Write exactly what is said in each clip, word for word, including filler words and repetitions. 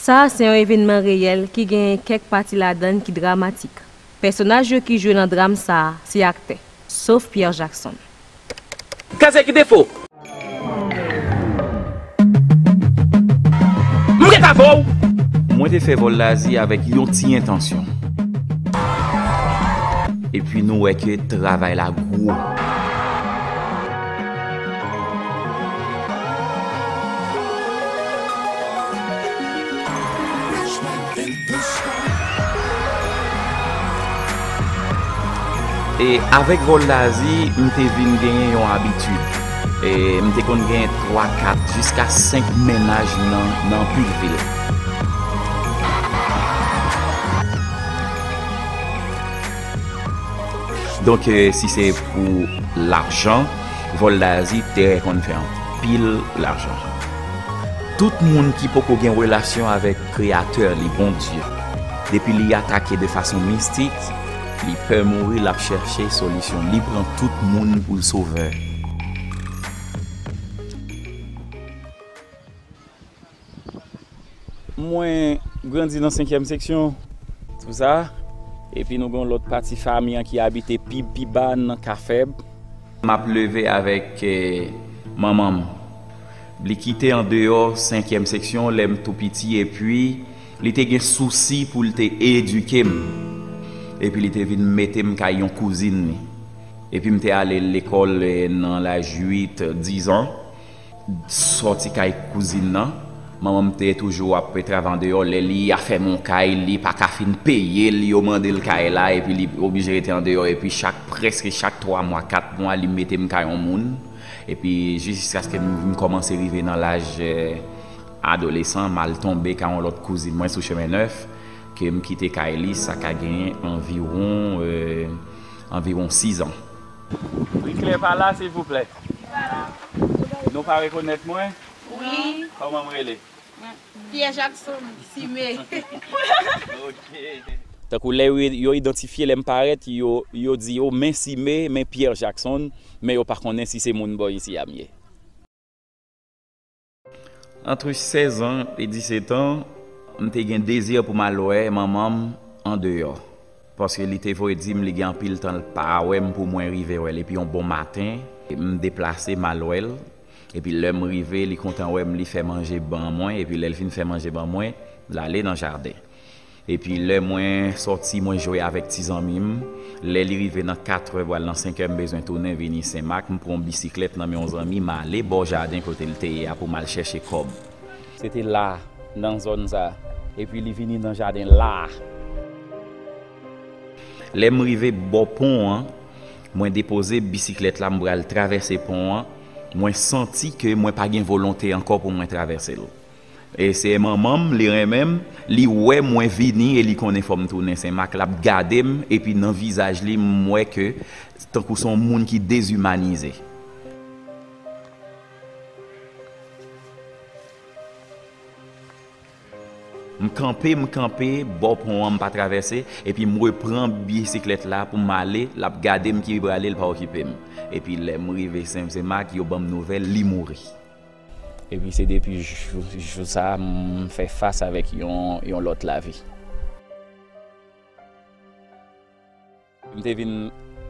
Sa a se yon evènman reyèl ki genyen kèk pati ladan l ki dramatik. Pèsonaj yo ki jwe nan dram sa a se aktè, sof Pierre Jackson. Kazèk defo. M ret avè w. Mwen te fè Vòl Lazi avèk yon ti entansyon. Epi nou wè ke travay la gwo. E avèk Vòl Lazi, m te vin genyen yon abitid. E m te konn genyen twa, kat, jiska senk mennaj nan, nan anpil vil. Donk, e, si se pou lajan, Vòl Lazi te konn fè anpil lajan. Tout moun ki poko gen relasyon avèk Kreyatè li, Bondye, depi li atake de fason mistik, li pè mouri, l ap chèche solisyon. Li pran tout moun pou l sovè. Mwen grandi nan senkyèm seksyon, tou sa. Epi nou gen yon lòt pati fanmi an ki abite pi, pi ba nan Kafèb. M ap leve avèk, eh, manman m. Li kite andeyò senkyèm seksyon lè m tou piti, epi li te gen sousi pou l te edike m. Epi li te vin mete m kay yon kouzin li. Epi m te ale lekòl, eh, nan laj uit, diz an. Sòti kay kouzin nan, manman m te toujou ap travay andeyò. Lè li afèmen yon kay, li pa ka fin peye l, yo mande l kay la, epi li oblije rete andeyò. Epi chak, prèske chak twa mwa, kat mwa, li mete m kay yon moun. Epi jiskaske m vin kòmanse rive nan laj, eh, adolesan, m al tonbe kay yon lòt kouzin mwen sou Chemen Nèf, ke m kite kay li, sa ka genyen anviwon, eh, anviwon sis an. Briklè pa la, silvouplè? Nou pa rekonèt mwen? Wi. Kòman m rele? Pierre Jackson Simé. Ok. Tankou lè yo, yo idantifye lè m parèt, yo, yo di yo, "Men Simé, men Pierre Jackson," men yo pa konnen si se moun bò isi a m ye. Antre sèz an e disèt an, m te gen dezi pou m al wè manman m andeyò. Paske li te voye di m li gen anpil tan l pa wè m pou mwen rive wè l. Epi yon bon maten, m deplase m al wè l. Epi lè m rive, li kontan wè m, li fè manje ban mwen. Epi lè l fin fè manje ban mwen, l ale nan jaden. Epi lè mwen sòti, mwen jwe avèk ti zanmi m. Lè li rive nan katrè, pral nan senkè, m bezwen tounen vini Senmak, m pran yon bisiklèt nan men yon zanmi, m ale bò jaden kote l te ye a pou m al chèche kòb. Se te la, nan zòn sa. Epi li vini nan jaden la. Lè m rive bò pon an, mwen depoze bisiklèt la, m pral travèse pon an, mwen santi ke mwen pa gen volonte ankò pou mwen travèse l. E se manman m, li renmen m, li wè mwen vini e li konnen fò m tounen Senmak, l ap gade m, epi nan vizaj li, m wè ke tankou se yon moun ki dezimanize. M kanpe, m kanpe, bò pon an m pa travèse, epi m repran bisiklèt la pou m ale, l ap gade m ki prale, l pa okipe m. Epi lè m rive Sen, Senmak, yo ban m nouvèl, li mouri. Epi se depi jou, jou sa a, m fè fas avèk yon, yon lòt lavi. M te vin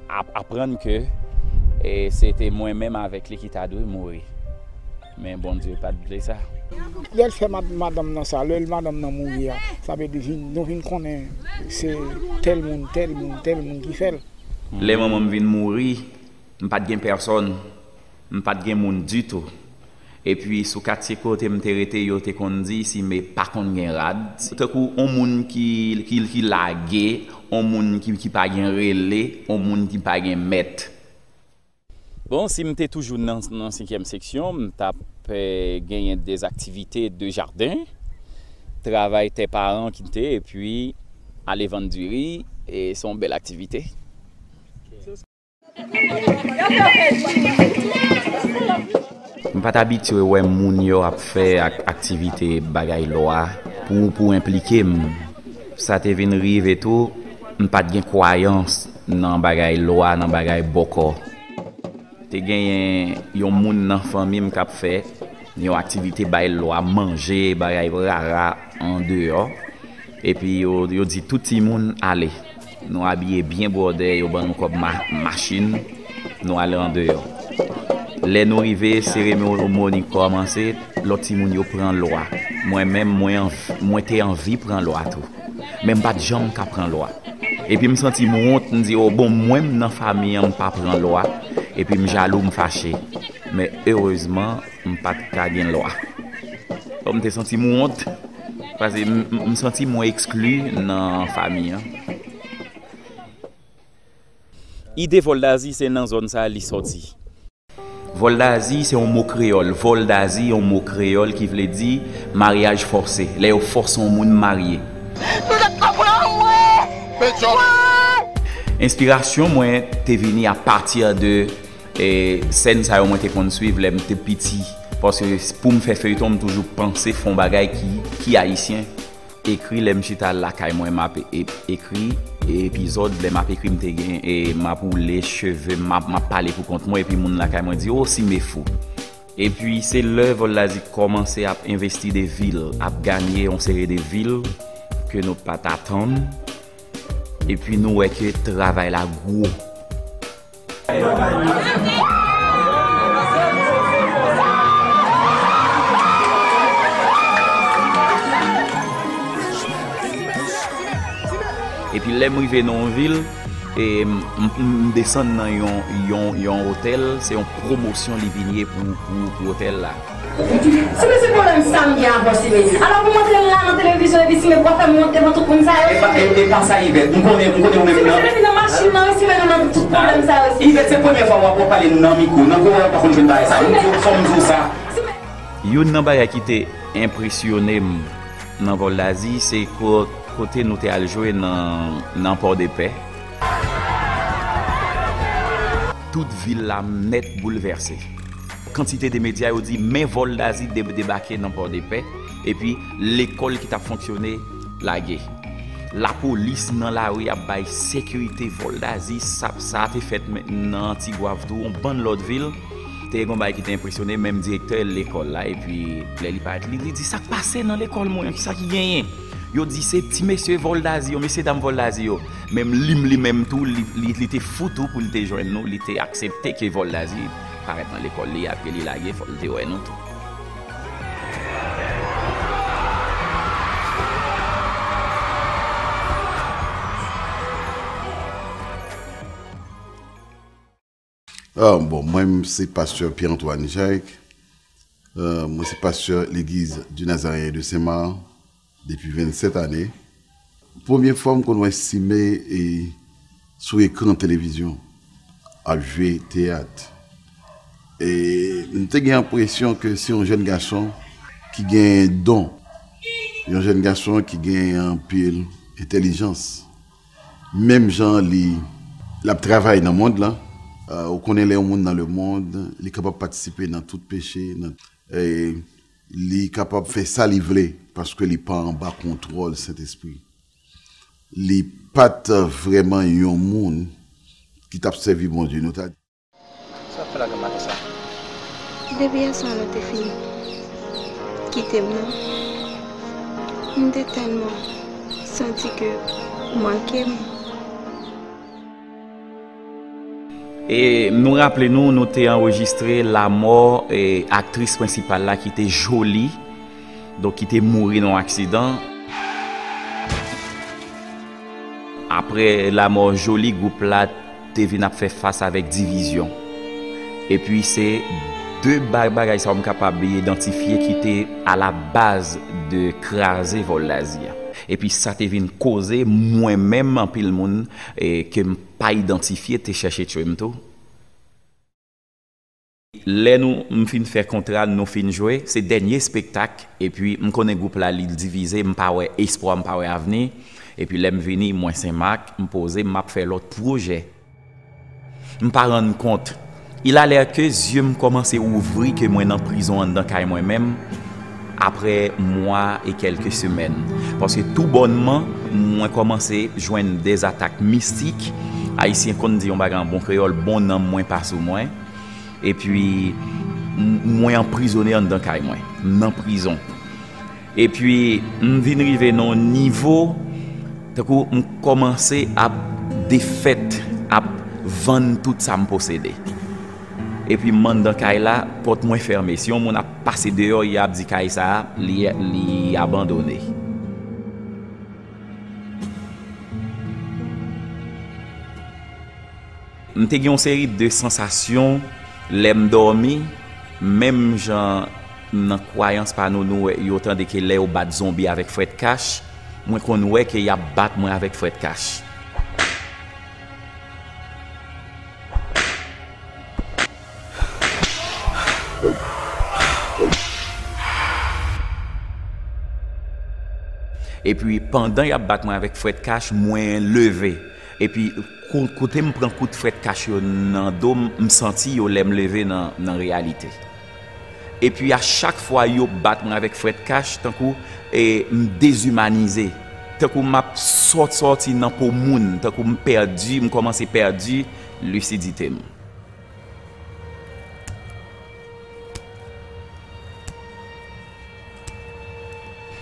ap-, aprann ke, e, se te mwen menm avèk li ki ta dwe mouri. Men Bondye pa t vle sa. Lè l fè mad-, madanm nan sa, lè l madanm nan mouri a, sa vle di vin, nou vin konnen se tèl moun, tèl moun, tèl moun ki fè l. Lè manman m vin mouri, m pa t gen pèsòn, m pa t gen moun ditou. Epi sou katye kote m te rete, yo te konn di Simé pa konn gen rad. Tankou on moun ki, ki, ki lage, on moun ki, ki pa gen rele, on moun ki pa gen mèt. Bon, si m te toujou nan, nan senkyèm seksyon, m t ap, eh, genyen de aktivite de jaden, travay tè paran ki te, epi ale vann diri, e se yon bèl aktivite. M pa t abitye wè moun yo ap fè ak-, aktivite bagay lwa pou, pou enplike m. Sa te vin rive tou, m pa t gen kwayans nan bagay lwa, nan bagay bòkò. Te genyen yon moun nan fanmi m k ap fè Yon aktivite bay lwa, manje, bagay rara andeyò. Epi yo, yo di tout timoun ale. Nou abiye byen bwòdè, yo ban nou kòb ma-, machin, nou ale andeyò. Lè nou rive, seremoni kòmanse, lòt timoun yo pran lwa. Mwen menm, mwen anv-, mwen te anvi pran lwa tou. Men m pa t janm ka pran lwa. Epi m santi m wont, m di, "O bon, mwen m nan fanmi an, m pa pran lwa." Epi m jalou, m fache. Men erezman, m pa t ka gen lwa. Bon, m te santi m wont, paske m, m, m santi mwen ekskli nan fanmi an. Ide vòldazi se nan zòn sa a li sòti. Vòldazi se yon mo kreyòl. Vòldazi yon mo kreyòl ki vle di maryaj fòse. Lè yo fòse yon moun marye. Nou t ap konprann mwen! Enspirasyon mwen te vini apati de, e, sèn sa yo mwen te konn swiv lè m te piti. Paske pou m fè feyton, m toujou panse fè yon bagay ki, ki ayisyen. Ekri, lè m chita lakay mwen, m ap e-, ekri, e epizòd, lè m ap ekri, m te gen, e m ap woule cheve m, m ap, m ap pale pou kont mwen, epi moun lakay mwen di, "O, Sime fou." Epi se lè Vòldazi kòmanse ap envesti de vil, ap ganye yon seri de vil ke nou pa t atann, epi nou wè ke travay la gwo. Epi lè m rive nan yon vil, e m, m, m desann nan yon, yon, yon otèl, se yon pwomosyon li vin ye pou, pou, pou otèl la. Si men se pwoblèm sa m gen avè w, Sime. Alò pou m antre la nan televizyon epi Sime pou w ap fè m wont devan tout moun sa yo, Sime. E pa, e, e pa sa, Ivèt. M konnen, m konnen ou menm nan. Sime, depi nan machin nan, wi, Sime, nou nan tout pwoblèm sa yo, Sime. Ivèt, se premyè fwa w ap pale nan mikwo, nan kourè w pa konn jwenn bagay sa. M di w, fò m di w sa. Sime. Youn nan bagay ki te enpresyone m nan Vòldazi, se ko-, kote nou te al jwe nan, nan Pòdepè. Tout vil la nèt boulvèse. Kantite de medya yo di, men Vòldazi de-, debake nan Pòdepè, epi lekòl ki t ap fonksyone lage. Lapolis nan lari ap bay sekirite Vòldazi, sa, sa te fèt men-, nan Antigwav tou, yon bann lòt vil. Te gen yon bagay ki te enpresyone menm direktè lekòl la, epi lè li parèt, li, li di, "Sa k pase nan lekòl mwen an? Kisa ki genyen?" Yo di, "Se ti mesye Vòldazi yo, mesye dam Vòldazi yo." Menm li, li menm tou, li, li, li te fou tou pou li te jwenn nou, li te aksepte ke Vòldazi parèt nan lekòl li a, ke li lage, fò l te wè nou tou. Ah, bon, mwen, m se pastè Pierre Antoine Jacques. Euh, mwen se pastè Legliz du Nazaréen de Saint-Marc depi vennsèt ane. Premye fwa m konn wè Sime e sou ekran televizyon ap jwe teyat. E m te gen enpresyon ke se yon jèn gason ki gen don, yon jèn gason ki gen anpil entèlijans. Menm jan li, l ap travay nan mond lan, euh, ou konnen lè yon moun nan lemonn, li kapab patisipe nan tout peche, nan, e li kapab fè sa li vle, paske li pa anba kontwòl Sentespri. Li pa t vrèman yon moun ki t ap sèvi Bondye. Nou ta Sa w ap fè la granm maten sa? Depi yèswa nou te fin kite m nan, m te tèlman santi ke ou manke m. E nou raple nou, nou te anrejistre lamò, e, aktris prensipal la ki te Jolie, donk ki te mouri nan yon aksidan. Apre lamò Jolie, gwoup la te vin ap fè fas avèk divizyon. Epi se de ba-, bagay sa yo m kapab idantifye ki te alabaz de kraze Vòldazi a. Epi sa te vin koze mwen menm anpil moun, e, ke m pa idantifye te chèche tchwe m tou. Lè nou, m fin fè kontra, nou fin jwe, se dènye espektak, epi m konnen gwoup la, li divize, m pa wè espwa, m pa wè avni. Epi lè m vini, mwen Senmak, m poze, m ap fè lòt pwojè. M pa rann kont. Il a l'air ke zye m kòmanse ouvri, ke mwen nan prizon anndan kay mwen menm, apre mwa e kèlke semèn. Paske tou bònman, mwen kòmanse jwenn dèzatak mistik. Ayisyen konn di yon bagay an bon kreyòl, bon nanm mwen pa sou mwen. Epi, M- Mwen anprizone anndan kay mwen. M nan prizon. Epi, m vin rive nan yon nivo, tankou m kòmanse ap defèt, ap vann tout sa m posede. Epi, m anndan kay la, pòt mwen fèmen. Si yon moun ap pase deyò, y ap di kay sa a, li, li abandone. M te gen yon seri de sansasyon lè m dòmi, menm jan nan kwayans pa nou, nou wè, yo tande ke lè yo bat zonbi avèk frèt kach, mwen konn wè ke y ap bat mwen avèk frèt kach. Epi, pandan y ap bat mwen avèk frèt kach, mwen leve. Epi, kou- kote m pran kout frèt kach yo nan do m, m santi yo lè m leve nan, nan reyalite. Epi, a chak fwa yo bat mwen avèk frèt kach, tankou, e, m dezimanize. Tankou m ap sòt- sòti nan po moun, tankou m pèdi, m kòmanse pèdi lisidite m.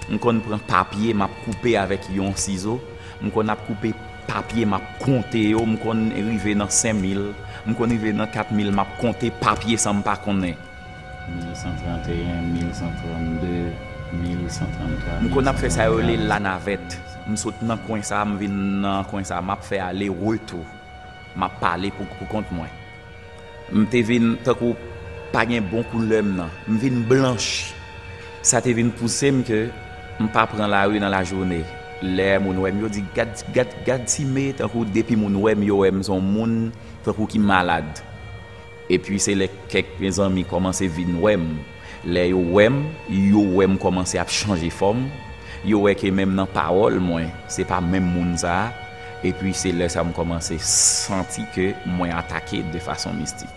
M konn pran papye, m ap koupe avèk yon sizo. M konn ap koupe papye, m ap konte yo. M konn rive nan senk mil, m konn rive nan kat mil, m ap konte papye san m pa konnen. Mil san tranteyen, mil san trannde, mil san tranntwa. M konn ap fè sa yo rele lanavèt. M sot nan kwen sa, m vin nan kwen sa, m ap fè ale retou. M ap pale pou, pou kont mwen. M te vin tankou pa gen bon koulè m nan. M vin blanch. Sa te vin pouse m ke m pa pran lari nan lajounen. Lè moun wè m, yo di, "Gad, gad, gad Time," tankou depi moun wè m, yo wè m se yon moun tankou ki malad. Epi se lè kèk zanmi kòmanse vin wè m. Lè yo wè m, yo wè m kòmanse ap chanje fòm. Yo wè ke menm nan pawòl mwen, se pa menm moun sa a. Epi se lè sa a m kòmanse santi ke mwen atake de fason mistik.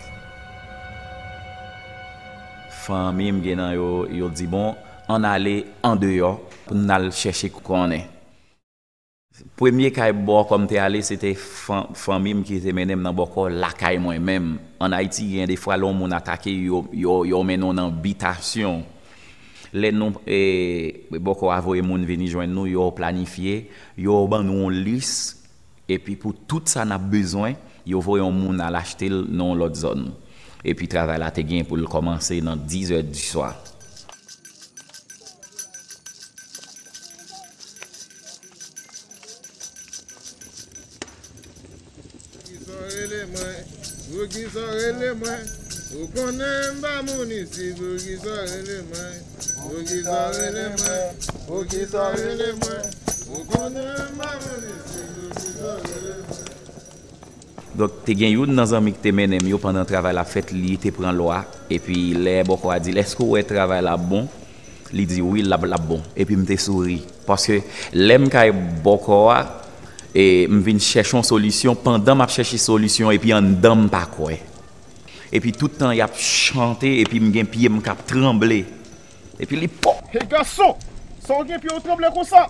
Fanmi m gen nan yo, yo di, "Bon, ann ale andeyò pou n al chèche konnen." Premye kay bòkò m te ale, se te fan- fanmi m ki te mennen m nan bòkò lakay mwen menm. Ann Ayiti, gen de fwa lè yon moun atake, yo, yo, yo mennen w nan bitasyon. Lè nou, e, bòkò a voye moun vini jwenn nou, yo planifye, yo ban nou yon lis, epi pou tout sa n ap bezwen, yo voye yon moun al achte l nan yon lòt zòn. Epi travay la te gen pou l kòmanse nan dizè diswa. Poukisa w rele mwen? Poukisa w rele mwen? Ou konnen m pa moun isit, poukisa w rele mwen? Poukisa w rele mwen? Poukisa w rele mwen? Ou konnen m pa moun isit, poukisa w rele mwen? Donk, te gen youn nan zanmi ki te mennen m yo pandan travay la ap fèt, li te pran lwa, epi lè bòkò a di l, "Èske w wè travay la ap bon?" Li di, "Wi, l ap, l ap bon." Epi m te souri. Paske lè m kay bòkò a, e, m vin chèche yon solisyon, pandan m ap chèche solisyon, epi anndan m pa kwè. Epi tout tan y ap chante, epi m gen pye m k ap tranble. Epi li pòp! Hey gason! Sa w gen pye w tranble konsa?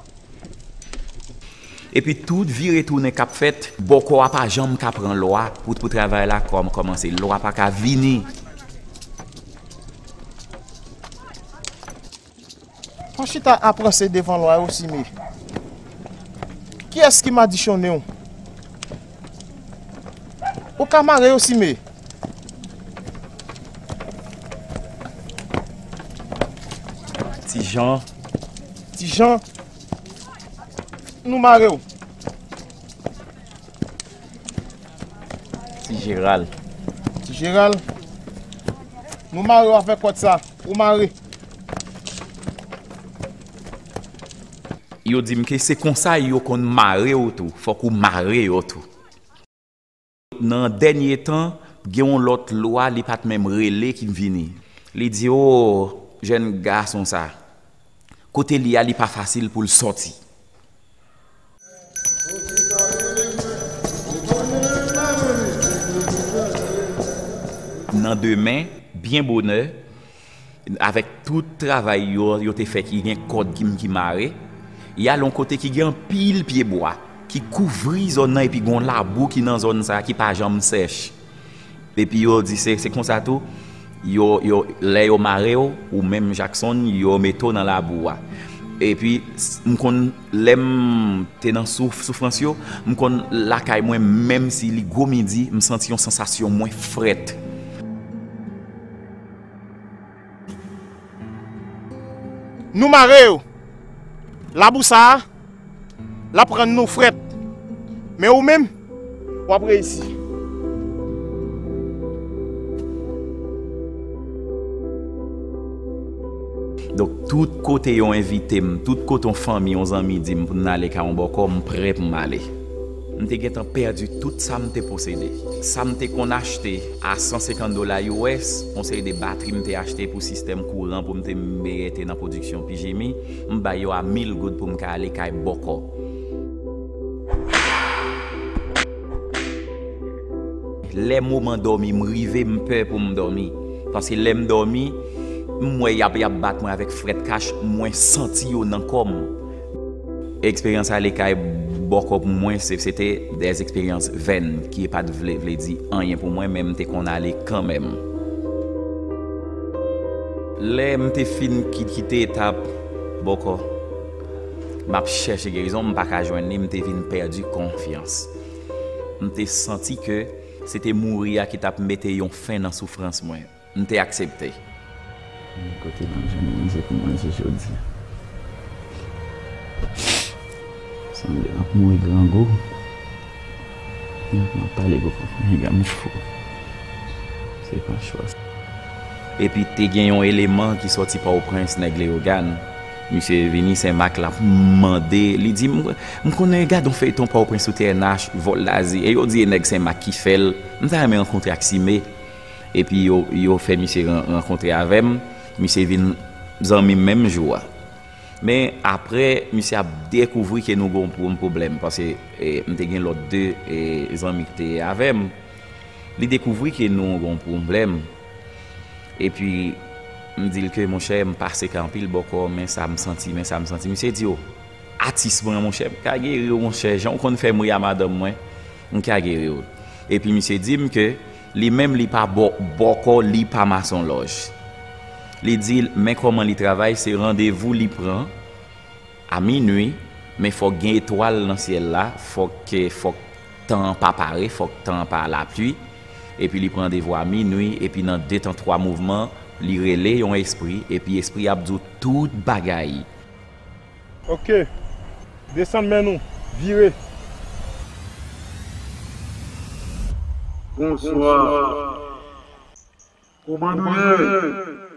Epi tout vire tounen k ap fèt, bòkò a pa janm ka pran lwa pou, pou travay la kòm, kòmanse. Lwa pa ka vini. Pa chita ap ranse devan lwa yo, Time. Kiyès ki madichonnen w? Ou ka mare yo, Time. Ti Jan. Ti Jan. Nou mare w. Ti Jeral. Ti Jeral. Nou mare w avèk kòd sa. Ou mare. Yo di m ke se konsa yo konn mare w tou. Fòk ou mare yo tou. Nan dènye tan, gen yon lòt lwa li pa t menm rele ki vini. Li di, "O, jèn gason sa, kote li a, li pa fasil pou l sòti." Nan demen, byen bonè, avèk tout travay yo, yo te fè ki gen kòd ki, ki mare, y al yon kote ki gen anpil pye bwa, ki kouvri zòn nan, epi gon labou ki nan zòn sa a ki pa janm sèch. Epi yo di se, se konsa tou, Yo, yo, lè yo mare w, ou menm Jackson, yo mete w nan labou a. Epi, s- m konn, lè m te nan souf, soufrans yo, m konn lakay mwen, menm si li gwo midi, m santi yon sansasyon mwen frèt. Nou mare yo. Labou sa a, l ap rann nou frèt. Men ou menm, w ap reyisi. Donk, tout kote yo envite m, tout kote yon fanmi, yon zanmi di m pou n ale kay yon bòkò, m prè pou m ale. M te gentan pèdi tout sa m te posede. Sa m te konn achte a san senkant dola U S, yon seri de batri m te achte pou sistèm kouran pou m te mete nan pwodiksyon P G M I, m bay yo a mil goud pou m ka ale kay bòkò. Lè moman dòmi m rive, m pè pou m dòmi. Paske lè m dòmi, m wè y ap, y ap bat mwen avèk frèt kach, mwen santi yo nan kò m. Eksperyans ale kay bòkò pou mwen, se, se te des expériences vaines ki pa t vle, vle di anyen pou mwen, men m te konn ale kanmenm. Lè m te fin ki- kite etap bòkò, m ap chèche gerizon, m pa ka jwenn li, m te vin pèdi konfyans. M te santi ke se te mouri a ki t ap mete yon fen nan soufrans mwen. M te aksepte. Kote m ap jwenn manje pou manje jodi a? Sanble m ap mouri grangou. M ap pale gwo kòk, men gade m fou. Se pa chwa. Epi te gen yon eleman ki sòti Pòtoprens, nèg Leyogàn. Misye vini Senmak, l ap mande, li di m, m konnen gade yon feyton Pòtoprens sou T N H, Vòl Lazi, e yo di e nèg Senmak ki fè l. M ta renmen rankontre ak Sime. Epi yo, yo fè misye ran- rankontre avè m. Misye vin zanmi m menm jou a. Men apre, misye ap dekouvri ke nou gon pwo- pwoblèm, paske e, m te gen lòt de e, zanmi ki te avè m. Li dekouvri ke nou gon pwoblèm. Epi, m di l ke, monchè, m pase kay anpil bòkò, men sa m santi, men sa m santi. Misye di, o, atis mwen, monchè, m ka geri w, monchè. Jan w konn fè m ri a madanm mwen, m ka geri w. Epi misye di m ke li menm li pa bò- bòkò, li pa masonlòj. Li di, men kòman li travay, se randevou li pran a minui, men fòk gen etwal nan syèl la, fòk, fòk tan an pa pare, fòk tan an pa lapli, epi li pran randevou a minui, epi nan de tan twa mouvman, li rele yon espri, epi espri ap di w tout bagay. Ok. Desann men nou. Vire. Bonswa. Kòman nou ye?